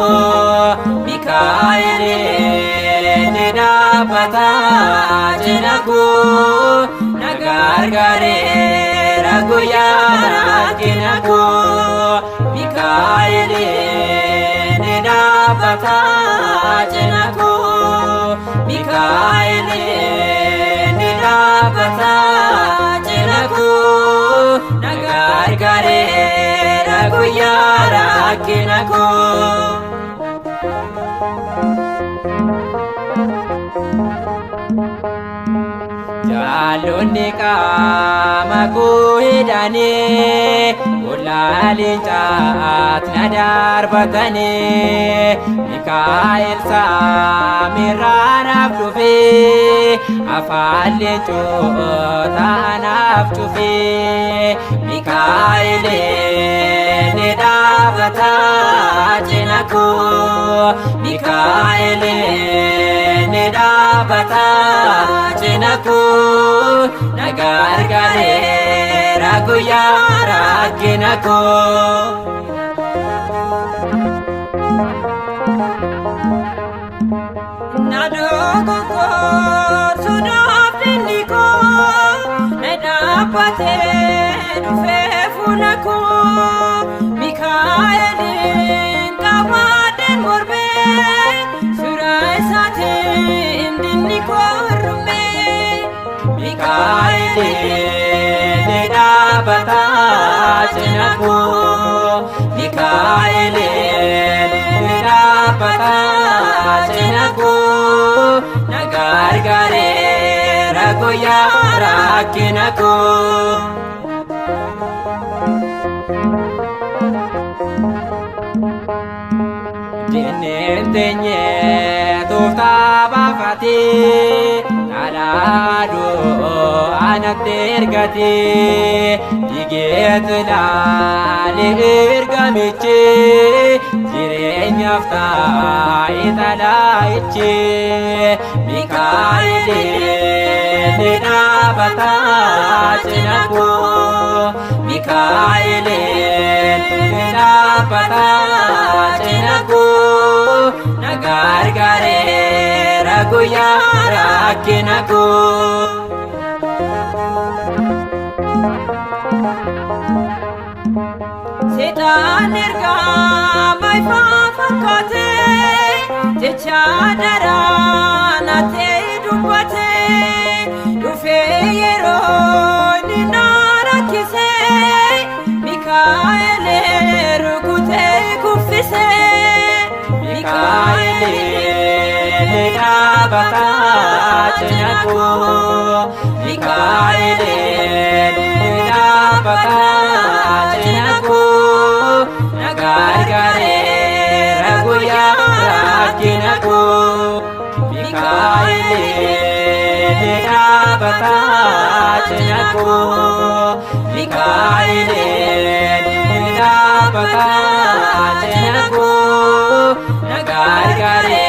koo, Mikaa'el ni dhaabbata cina koo, na gargaareera guyyaa rakkina koo, Mikaa'el ni dhaabbata cina koo, Mikaa'el ni dhaabbata cina koo, na gargaareera guyyaa rakkina koo. Jaalonni qaama koo hidhanii boolla leencaatti na darbatanii, Mikaa'el samiirraa naaf dhufee afaan leencota naaf cufee, Mikaa'el ni dhaabata cina koo, Mikaa'el ni dhaabata cina koo, na gargaareera guyyaa rakkina koo. Na dogoggorsuudhaaf dinni koo na dhaabbatee dhufee fuula koo, Mikaa'eliin qabaadheen mormee suuraa isaatiin dinni koo hurrumee. Mikaa'el ni dhaabata cina koo, Mikaa'el ni dhaabbata cina koo, na gargaareera guyyaa rakkina koo. Dinneen teenyee tooftaa baafatee dhalaadhoo anatti ergatee, digeet laalee ergamichi jireenyaaf taa'e xalaayichi, Mikaa'el ni dhaabata cina koo, Mikaa'el ni dhaabbata cina koo, na gargaareera guyyaa rakkina koo. Seexaan ergama ifaa fakkaatee jecha daraa natti dubbatee dhufee yeroo inni na rakkise, Mikaa'el rukutee kuffise. Mikaa'el ni dhaabata cina koo, Mikaa'el ni dhaabbata cina koo, na gargaareera guyyaa rakkina koo. Mikaa'el ni dhaabbata cina koo, Mikaa'el ni dhaabbata cina koo, na gargaareera.